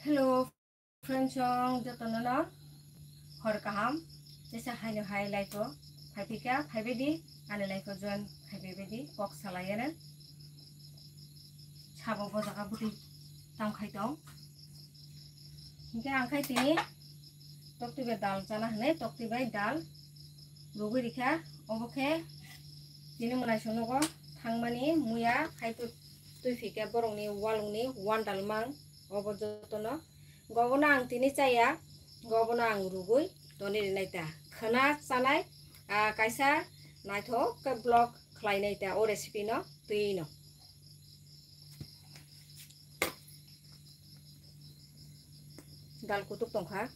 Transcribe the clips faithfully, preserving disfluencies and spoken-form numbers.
Hello friends, chwng jotono no hor kaham. Jesa haino hai live o phaiphika, phaibaidi ani live o join khaibaidi kok salai ere. Sabo bo jaga bwtwi tam khai tong. Hinkhe ang khai tini toktwi bai dal chana hinwi toktwi bai dal rwgwi rikha. Obo khe tini mwnaisong nogo thangmani muya khai twi phika borokni walungni wandal mang obo jotono. Gobono ang tini chaya, gobono ang rwgwi toni rinai ta. Khwna chanai, ah, kaisa naithok khe vlog khlainai ta o recipe no twi no. Dal kutuk tongkha.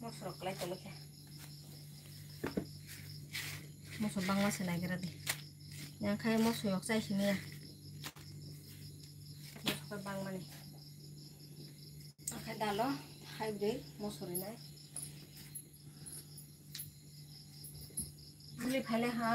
Mosok rok kwlai tongwi khe. Mosok bangma se naigra di. Yang khai mosok yok chai simi ya. Mosok bangmani. Akhai dalo hai bwrwi mosok rinai. Buli phale ha.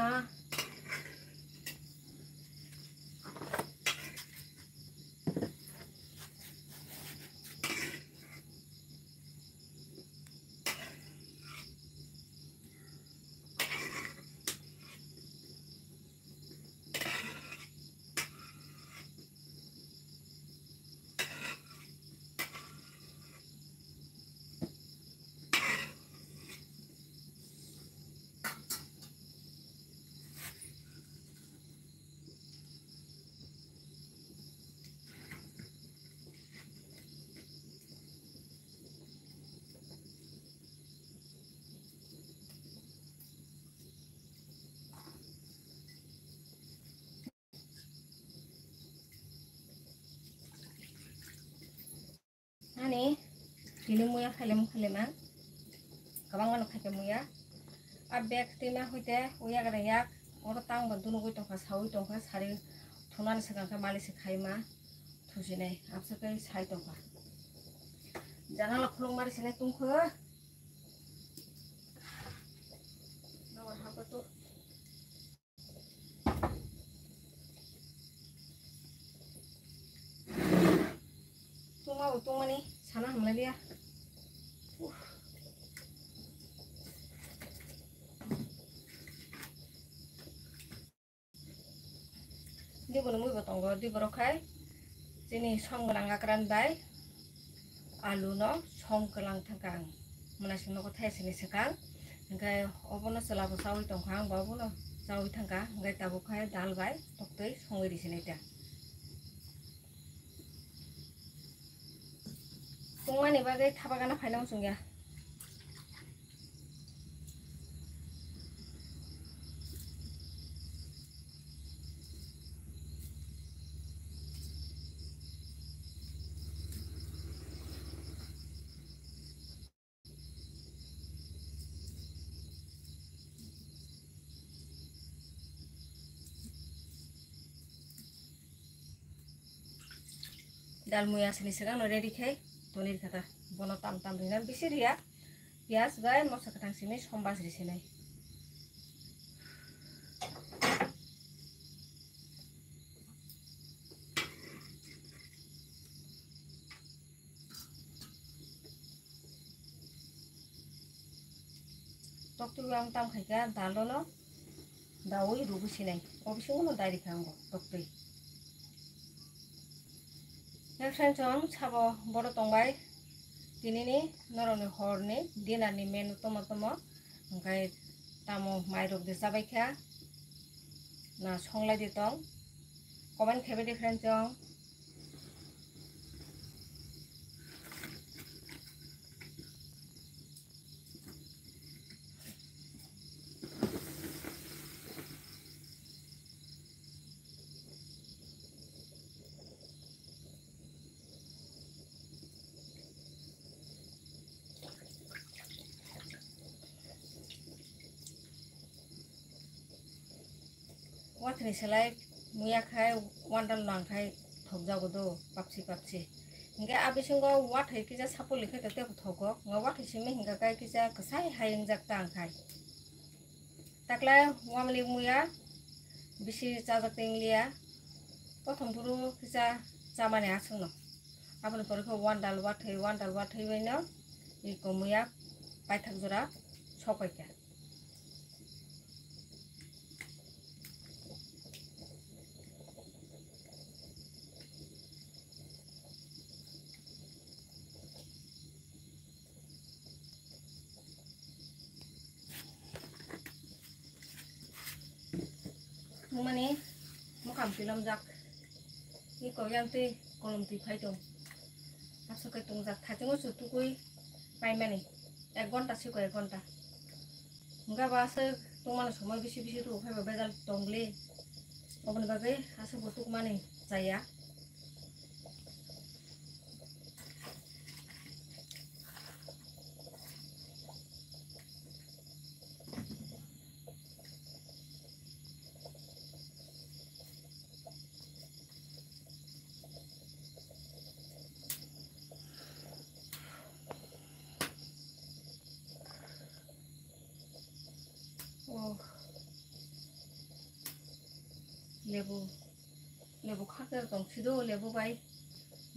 Ani tini muya khailem khailema kwbangma no khaikhe muya. A bag twima hoite uyagra yak oro tangbo dunugwi tongkha, sawi tongkha, sari thunani swkang khe mali se khaima thusinai abswk khe sai tongkha. Janala khuluk mari sinai tungkho. Nokbar hapkhe to. Tungma bo tungmani sana hamlai liya. Diboni mui bo tongo, diborok khai chini song gwnang akran bai alu no song kwlang thangkha ang. Mwnaising nogo thai sini swkang, hwnkhe obono chwla bo chaui tongkha, ang bo obono chaui thangkha, hwnkhe tabuk khai dal bai toktwi songwi risinai ta. Tungmani bagwi thapa gana phaina muchungya. Dal muya sini swkang no ready khai tonwi rikha ta. Bono tam tam rina bisi riya. Piyaj bai moso kwthang simi sombas risinai. Toktwi ang tam khaikha dal no daui rwgwi sinai. O bisingo no dai rikha ang bo toktwi. Hei friends, ang sabo boro tongbai tinini norokni horni dinner ni menu tomo tomo. Hwnkhe tamo mairok de chabaikha na songlai de tong. Comment khaibai de friends, ang. Wathai ni selai muya khai wandal nang khai thokjago do papsi papsi. Hinkhe a bisingo wathai kisa sapuli khai tei tebo thogo. Nga wathai simi hinkha khai kisa kwsai hai wngjak ta ang khai. Takle wamli muya bisi chajak tei liya. Prothom phuru kisa chamani aswkno. Aboni pore khe wandal wathai, wandal wathai baino iko muya paithak jora sok paikha. Mani mokam twi lomjak. Iko yang twi kolom twi phai tong. Aswk khe tongjak. Thaichungo chu tukui paimani. Ek ghonta siko ek ghonta. Hwnkhe ba aswk tongmani somoi bisi bisi tubu phaiba bejal tongli. Oboni bagwi aswk bo tukmani chaya. Oh. Lebu, lebu khakhe tong sido, lebu bai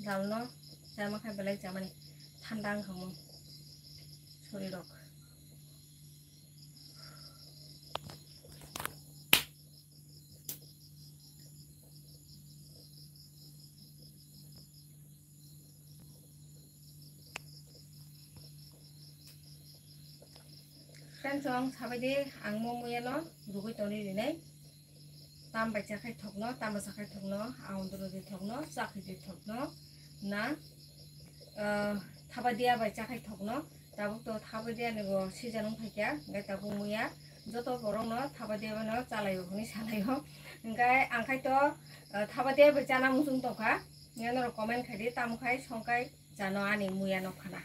dalno chama khe belai chamani thanda wngkha mung sorirok. Friends, ang sabai de ang mo muya no rugui toni rinai. Tam bai chakhai thokno, tam bai chakhai thokno, aondro de thokno, chakhai de thokno, na, ah, thaba dia bai chakhai thokno. Tabuk to thabo dia ni bo season wng phaikya, hwnkhe tabuk muya joto borok no thabo dia bai no chalaio hwnwi salaio. Hwnkhe ang khai to, ah, thabo dia bai chana muchung tongkha, hwnkhe norok comment khai di, tamo khai songkai chano ani muya no phana.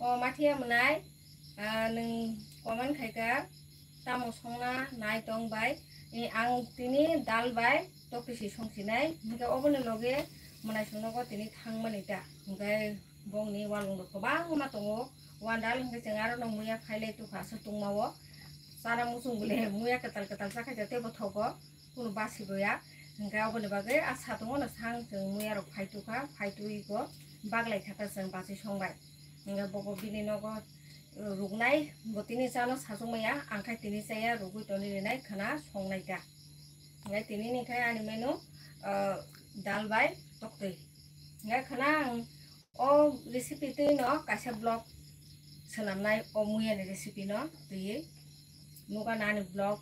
O mathiya mwnai, ah, nwng comment khaikha, tamo songna nai tong bai, e, ang tini dal bai tokpisi songsinai, hwnkhe oboni loge mwnai songnogo tini thangmani ta, hwnkhe bongni walung rok kwbangma tongo, wandal hwnkhe chwng aro no muya phailai tukha aswk tongmao, chana muchung bole muya kwtal kwtal chakhaikha teibo thogo. Kunu basiboya, hwnkhe oboni bagwi a satungo no sang chwng muya rok phaitukha, phaitwi go baglai thaka chwng bachwi songbai. Hwnkhe bobo bini nogo, uh, ruknai, bo tini chano sachukmaya, ang khai tini chaya, rugwi toni rinai khwna songnai ta. Hwnkhe tini ni khai ani menu, uh, dal bai toktwi. Hwnkhe khwna ang O recipe twi no kaisa vlog swnamnai, o muya ni recipe no twiwi nuga nani vlog.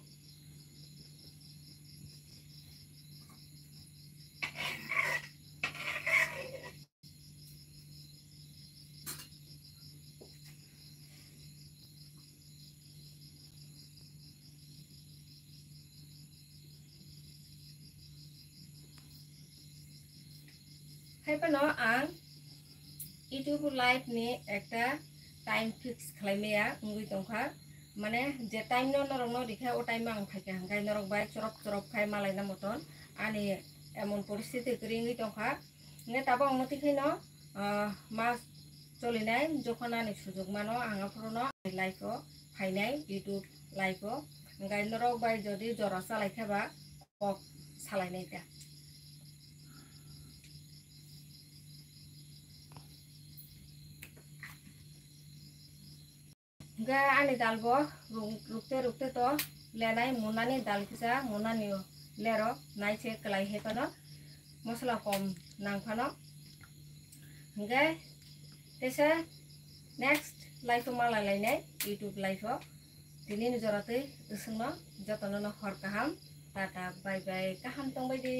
Hai phano ang YouTube live ni ekta time fix khlai maya wngwi tongkha, mane je time no norok no rikha o time o ang phaikha hwnkhe norok bai chorop chorop khai malai na moton ani emon poristiti kwrwi wngwi tongkha. Hwnkhe tabuk ang mwtwi khaino, ah, ma cholinai jokhon ani sujuk mano, ang aphuru no live o phainai, YouTube live o. Hwnkhe norok bai jodi jora chalai khe ba kok salainai ta. Hwnkhe ani dal bo ruk-, rukte rukte to lenai munani dal kisa munani lero nai se kwlai hai phano mosola kom nang phano. Hwnkhe teisa next live o malai lainai YouTube live o. Tini ni jora twi wswngno jotono no hor kaham. Tata bye bye, kaham tongbai di.